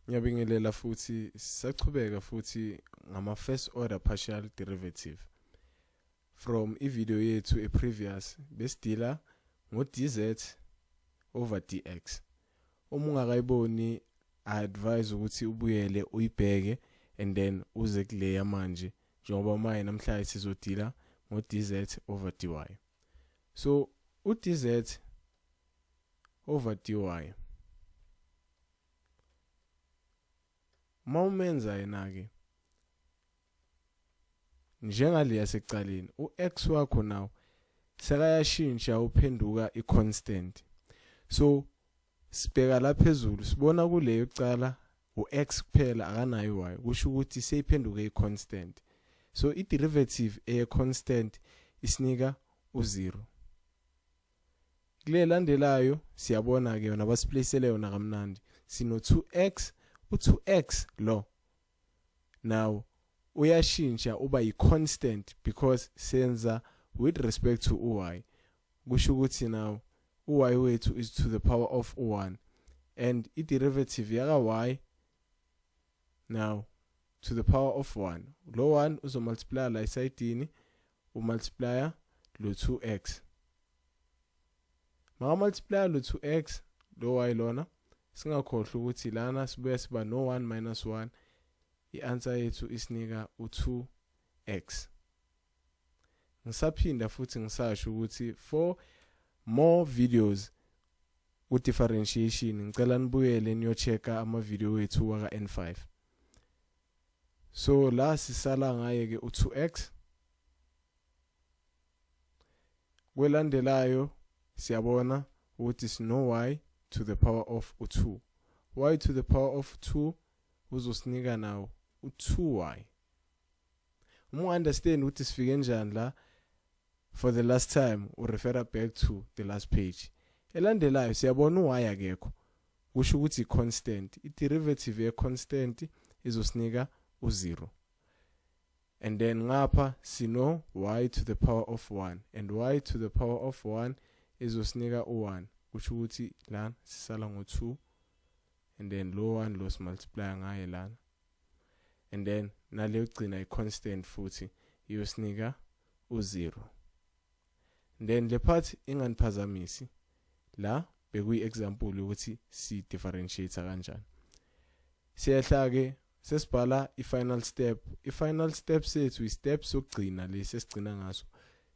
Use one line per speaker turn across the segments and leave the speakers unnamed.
Ngiyabingelela futhi sisachubeka futhi ngama first order partial derivative. From i-video yethu e-previous besidila ngo dz over dx. Uma ungakayiboni I advise ukuthi ubuyele uyibheke and then uze kuleya manje njengoba maye namhlanje sizodila ngo dz over dy. So u dz over dy uma umenza yena ke njengale yasekuqaleni u-x wakho nawo sekayashintsha uphenduka i-constant. So sibheka la phezulu sibona kuleyo kucala u-x kuphela akanayo y, kusho ukuthi seyiphenduke i-constant. So i-derivative eye-constant isinika u-0. Kule landelayo siyabona ke yona basiplaceele yona kamnandi, sino 2x, u2x lo now uyashintsha uba yi-constant because senza with respect to u-y, kusho ukuthi now u-y wethu is to the power of u-1 and i-derivative yaka-y now to the power of 1, lo 1 uzomultiplya la esayidini, umultiplya lo 2x, makamultiplya lo 2x lo y lona, singakhohlwa ukuthi lana sibuya siba no 1 minus 1, i-answer yethu isinika u2x. Ngisaphinda futhi ngisasho ukuthi for more videos ku differentiation ngicela nibuyele niyochecka ama video wethu waka N5. So la sisala ngaye ke u2x. Kwelandelayo siyabona ukuthi sino y to the power of u2, y to the power of 2 uzosinika nawo u2y. Uma understand ukuthi sifike njani la for the last time, u refer back to the last page. Elandelayo siyabona u-y akekho, kusho ukuthi i-constant, i-derivative ye-constant izosinika u-0. And then ngapha sino y to the power of 1, and y to the power of 1 izosinika u-1, kusho ukuthi lana sisala ngo-2 and then lo 1 lo simultiply ngaye lana, and then nale yokugcina i-constant futhi iyosinika u-0. Then le part inganiphazamisi la, bekuyi example ukuthi si differentiate kanjani. Siyehla ke sesibhala i-final step. I-final step sethu i-step sokugcina lesi esigcina ngaso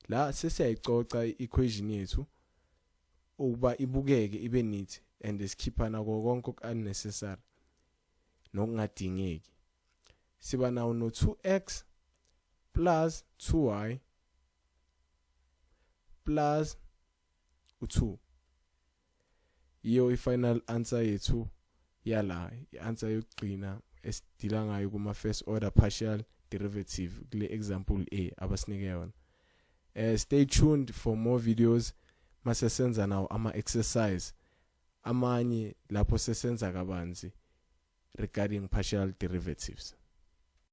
la, sesiyayicoca i-equation yethu ukuba ibukeke ibe neat and sikhipha nako konke oku-unnecessary nokungadingeki. Siba nawo no 2x plus 2y plus u2, iyo i-final answer yethu yala, i-answer yokugcina esidila ngayo kuma first order partial derivative kule example A abasinike yona. Stay tuned for more videos mase senza nawo ama exercise amanye lapho sesenza kabanzi regarding partial derivatives.